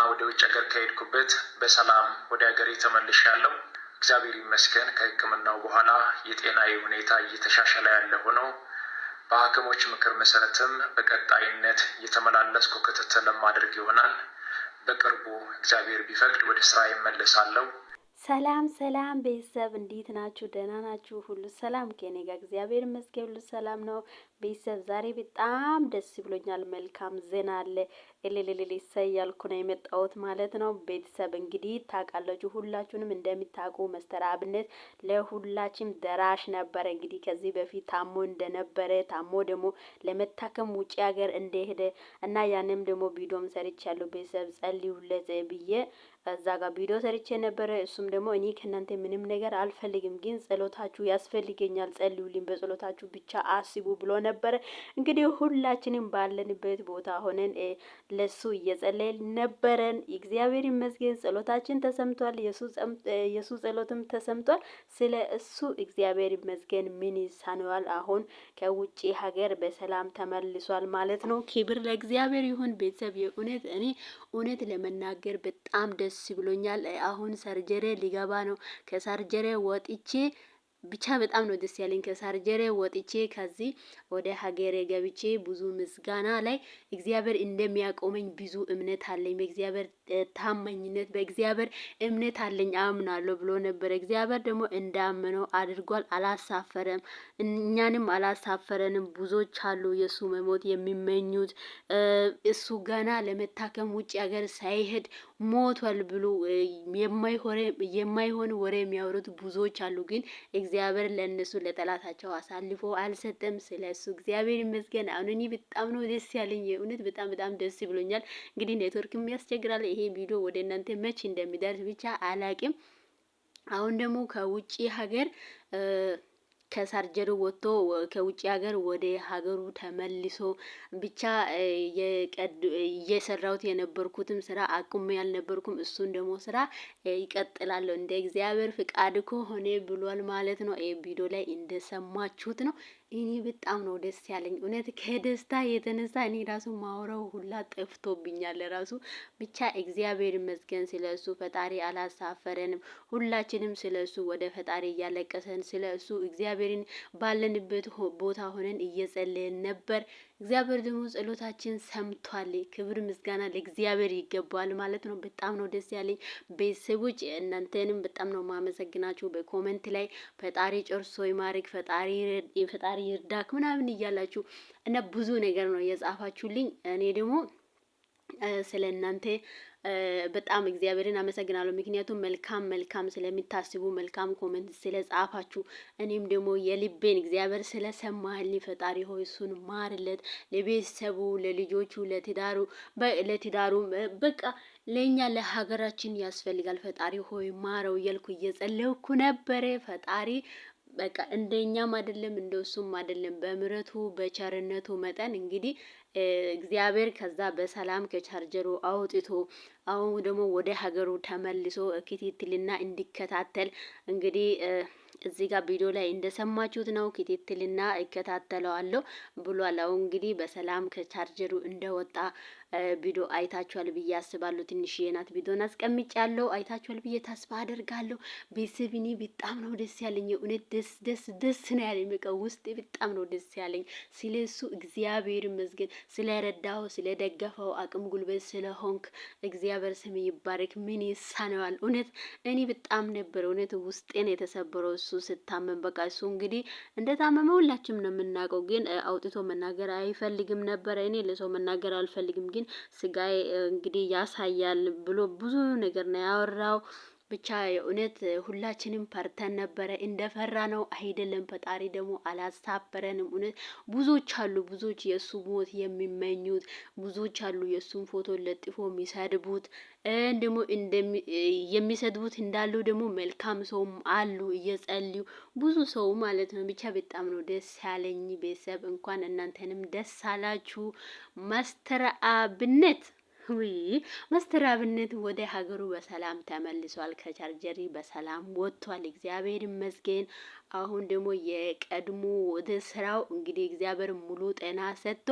ወደ ውጭ ሀገር ከሄድኩበት በሰላም ወደ ሀገሬ ተመልሻለሁ። እግዚአብሔር ይመስገን። ከሕክምናው በኋላ የጤናዬ ሁኔታ እየተሻሻለ ያለ ሆኖ በሐኪሞች ምክር መሰረትም በቀጣይነት እየተመላለስኩ ክትትል ማድረግ ይሆናል። በቅርቡ እግዚአብሔር ቢፈቅድ ወደ ስራ ይመለሳለሁ። ሰላም ሰላም ቤተሰብ እንዴት ናችሁ? ደህና ናችሁ? ሁሉ ሰላም ከኔ ጋር እግዚአብሔር ይመስገን፣ ሁሉ ሰላም ነው። ቤተሰብ ዛሬ በጣም ደስ ብሎኛል። መልካም ዜና አለ፣ እልልልል እሰይ እያልኩ ነው የመጣሁት ማለት ነው። ቤተሰብ እንግዲህ ታውቃላችሁ፣ ሁላችሁንም እንደሚታውቁ መስተር አብነት ለሁላችን ደራሽ ነበረ። እንግዲህ ከዚህ በፊት ታሞ እንደነበረ፣ ታሞ ደግሞ ለመታከም ውጪ ሀገር እንደሄደ እና ያንም ደግሞ ቪዲዮም ሰርቻለሁ። ቤተሰብ ጸልዩለት ብዬ እዛ ጋር ቪዲዮ ሰርቼ ነበረ። እሱም ደግሞ እኔ ከእናንተ ምንም ነገር አልፈልግም፣ ግን ጸሎታችሁ ያስፈልገኛል፣ ጸልዩልኝ፣ በጸሎታችሁ ብቻ አስቡ ብሎ ነበረ። እንግዲህ ሁላችንም ባለንበት ቦታ ሆነን ለሱ እየጸለይን ነበረን። እግዚአብሔር ይመስገን ጸሎታችን ተሰምቷል፣ የሱ ጸሎትም ተሰምቷል። ስለ እሱ እግዚአብሔር ይመስገን። ምን ይሳነዋል? አሁን ከውጭ ሀገር በሰላም ተመልሷል ማለት ነው። ክብር ለእግዚአብሔር ይሁን። ቤተሰብ የእውነት እኔ እውነት ለመናገር በጣም ደስ ብሎኛል። አሁን surgery ሊገባ ነው። ከ surgery ወጥቼ ብቻ በጣም ነው ደስ ያለኝ። ከ surgery ወጥቼ ከዚህ ወደ ሀገሬ ገብቼ ብዙ ምስጋና ላይ እግዚአብሔር እንደሚያቆመኝ ብዙ እምነት አለኝ። በእግዚአብሔር ታማኝነት በእግዚአብሔር እምነት አለኝ አምናለሁ ብሎ ነበር። እግዚአብሔር ደግሞ እንዳመነው አድርጓል። አላሳፈረም፣ እኛንም አላሳፈረንም። ብዙዎች አሉ የእሱ መሞት የሚመኙት፣ እሱ ገና ለመታከም ውጭ ሀገር ሳይሄድ ሞቷል ብሎ የማይሆን ወሬ የሚያወሩት ብዙዎች አሉ። ግን እግዚአብሔር ለእነሱ ለጠላታቸው አሳልፎ አልሰጠም። ስለ እሱ እግዚአብሔር ይመስገን። አሁን እኔ በጣም ነው ደስ ያለኝ። የእውነት በጣም በጣም ደስ ብሎኛል። እንግዲህ ኔትወርክም ያስቸግራል። ይሄ ቪዲዮ ወደ እናንተ መቼ እንደሚደርስ ብቻ አላቅም። አሁን ደግሞ ከውጭ ሀገር ከ surgery ወጥቶ ከውጭ ሀገር ወደ ሀገሩ ተመልሶ ብቻ እየሰራሁት የነበርኩትም ስራ አቁሜ ያልነበርኩም እሱን ደግሞ ስራ ይቀጥላለሁ እንደ እግዚአብሔር ፍቃድ ከሆነ ብሏል ማለት ነው። ይሄ ቪዲዮ ላይ እንደሰማችሁት ነው። እኔ በጣም ነው ደስ ያለኝ። እውነት ከደስታ የተነሳ እኔ ራሱ ማውራው ሁላ ጠፍቶብኛል። ራሱ ብቻ እግዚአብሔር ይመስገን ስለ እሱ ፈጣሪ አላሳፈረንም። ሁላችንም ስለ እሱ ወደ ፈጣሪ እያለቀሰን ስለ እሱ እግዚአብሔርን ባለንበት ቦታ ሆነን እየጸለየን ነበር። እግዚአብሔር ደግሞ ጸሎታችን ሰምቷል። ክብር ምስጋና ለእግዚአብሔር ይገባል ማለት ነው። በጣም ነው ደስ ያለኝ ቤተሰቦች፣ እናንተንም በጣም ነው ማመሰግናችሁ። በ comment ላይ ፈጣሪ ጨርሶ ይማርክ፣ ፈጣሪ ፈጣሪ ይርዳክ ምናምን እያላችሁ እና ብዙ ነገር ነው የጻፋችሁልኝ። እኔ ደግሞ ስለ እናንተ በጣም እግዚአብሔርን አመሰግናለሁ። ምክንያቱም መልካም መልካም ስለሚታስቡ፣ መልካም comment ስለጻፋችሁ፣ እኔም ደግሞ የልቤን እግዚአብሔር ስለሰማህልኝ ፈጣሪ ሆይ እሱን ማርለት፣ ለቤተሰቡ፣ ለልጆቹ፣ ለትዳሩ በቃ ለእኛ ለሀገራችን ያስፈልጋል። ፈጣሪ ሆይ ማረው እያልኩ እየጸለይኩ ነበረ። ፈጣሪ በቃ እንደኛም አይደለም እንደሱም አይደለም፣ በምረቱ በቸርነቱ መጠን እንግዲህ እግዚአብሔር ከዛ በሰላም ከቻርጀሩ አውጥቶ አሁን ደግሞ ወደ ሀገሩ ተመልሶ ክትትልና እንዲከታተል እንግዲህ እዚህ ጋር ቪዲዮ ላይ እንደሰማችሁት ነው። ክትትልና እከታተለዋለሁ ብሏል። አሁን እንግዲህ በሰላም ከቻርጀሩ እንደወጣ ቪዲዮ አይታችኋል ብዬ አስባለሁ። ትንሽዬ ናት፣ ቪዲዮን አስቀምጫለሁ። አይታችኋል ብዬ ተስፋ አደርጋለሁ። ቤተሰብ እኔ በጣም ነው ደስ ያለኝ። እውነት ደስ ደስ ደስ ነው ያለኝ። በቃ ውስጤ በጣም ነው ደስ ያለኝ። ስለሱ እግዚአብሔር ይመስገን፣ ስለረዳው፣ ስለደገፈው፣ አቅም ጉልበት ስለሆንክ እግዚአብሔር ስም ይባረክ። ምን ይሳነዋል? እውነት እኔ በጣም ነበር እውነት ውስጤን የተሰበረው እሱ ስታመም። በቃ እሱ እንግዲህ እንደታመመ ሁላችንም ነው የምናውቀው፣ ግን አውጥቶ መናገር አይፈልግም ነበረ። እኔ ለሰው መናገር አልፈልግም፣ ግን ስጋዬ እንግዲህ ያሳያል ብሎ ብዙ ነገር ነው ያወራው። ብቻ የእውነት ሁላችንም ፈርተን ነበረ። እንደፈራ ነው አይደለም። ፈጣሪ ደግሞ አላሳፈረንም። እውነት ብዙዎች አሉ፣ ብዙዎች የእሱ ሞት የሚመኙት ብዙዎች አሉ፣ የእሱን ፎቶ ለጥፎ የሚሰድቡት ደግሞ የሚሰድቡት እንዳሉ ደግሞ መልካም ሰውም አሉ፣ እየጸልዩ ብዙ ሰው ማለት ነው። ብቻ በጣም ነው ደስ ያለኝ ቤተሰብ። እንኳን እናንተንም ደስ አላችሁ። ማስተር አብነት። ውይ ማስተር አብነት ወደ ሀገሩ በሰላም ተመልሷል። ከ surgery በሰላም ወጥቷል። እግዚአብሔር ይመስገን። አሁን ደግሞ የቀድሞ ወደ ስራው እንግዲህ እግዚአብሔር ሙሉ ጤና ሰጥቶ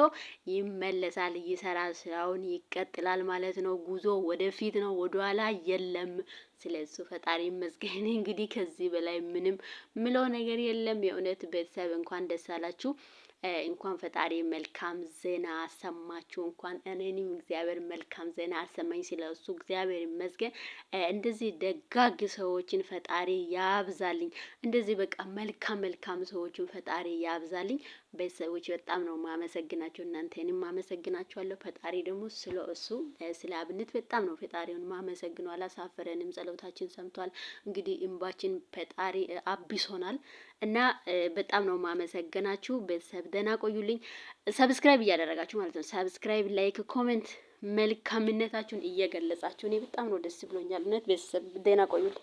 ይመለሳል፣ ይሰራል፣ ስራውን ይቀጥላል ማለት ነው። ጉዞ ወደፊት ነው፣ ወደኋላ የለም። ስለሱ ፈጣሪ ይመስገን። እንግዲህ ከዚህ በላይ ምንም ምለው ነገር የለም። የእውነት ቤተሰብ እንኳን ደስ አላችሁ። እንኳን ፈጣሪ መልካም ዜና አሰማችሁ። እንኳን እኔንም እግዚአብሔር መልካም ዜና አሰማኝ። ስለ እሱ እግዚአብሔር ይመስገን። እንደዚህ ደጋግ ሰዎችን ፈጣሪ ያብዛልኝ። እንደዚህ በቃ መልካም መልካም ሰዎችን ፈጣሪ ያብዛልኝ። ቤተሰቦች በጣም ነው ማመሰግናቸው፣ እናንተንም ማመሰግናቸዋለሁ። ፈጣሪ ደግሞ ስለ እሱ ስለ አብነት በጣም ነው ፈጣሪውን ማመሰግነው። አላሳፈረንም፣ ጸሎታችን ሰምቷል። እንግዲህ እንባችን ፈጣሪ አብሶናል እና በጣም ነው ማመሰግናችሁ ቤተሰብ። ደህና ቆዩልኝ። subscribe እያደረጋችሁ ማለት ነው። subscribe፣ like፣ comment መልካምነታችሁን እየገለጻችሁ እኔ በጣም ነው ደስ ብሎኛል። እውነት ቤተሰብ ደህና ቆዩልኝ።